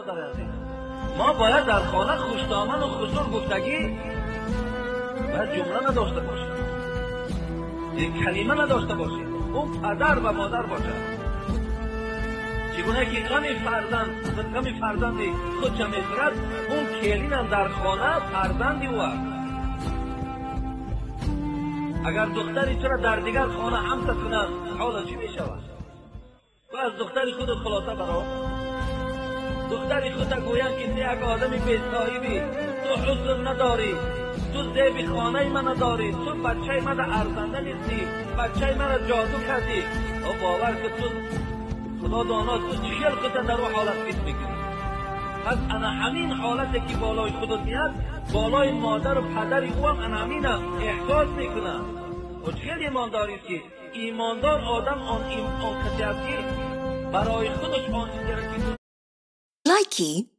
Бародари азиз, мо бояд дар хона хушдоман ва хусур гуфтагӣ бояд ҷумла надошта бошем, як калима надошта бошем. Ӯ падар ва модар бошад. Чигуна ки ғами фарзанд, ғами фарзанди худша мехӯрад, он келинам дар хона фарзанди ӯ аст. Агар духтари тура дар дигар хона ҳамса кунанд, ҳоло чӣ мешавад? Ту аз духтари худат хулоса баро. Духтари худта гӯянд, ки ту як одами бесоҳибӣ, ту ҳусн надорӣ, ту зеби хонаи ман надорӣ, ту бачаи мана арзанда нестӣ, бачаи мана ҷоду кардӣ. О, бовар ки ту худо доно, ту чӣ хел худта дар ӯ ҳолат фикр мекунӣ. Пас ана ҳамин ҳолате ки болои худат меяд, болои модару падари ӯ ҳам ана ҳамина эҳсос мекунад. О, чӣ хел имондорист, ки имондор одам он касе аст, ки барои худаш он чизеро ки Likey.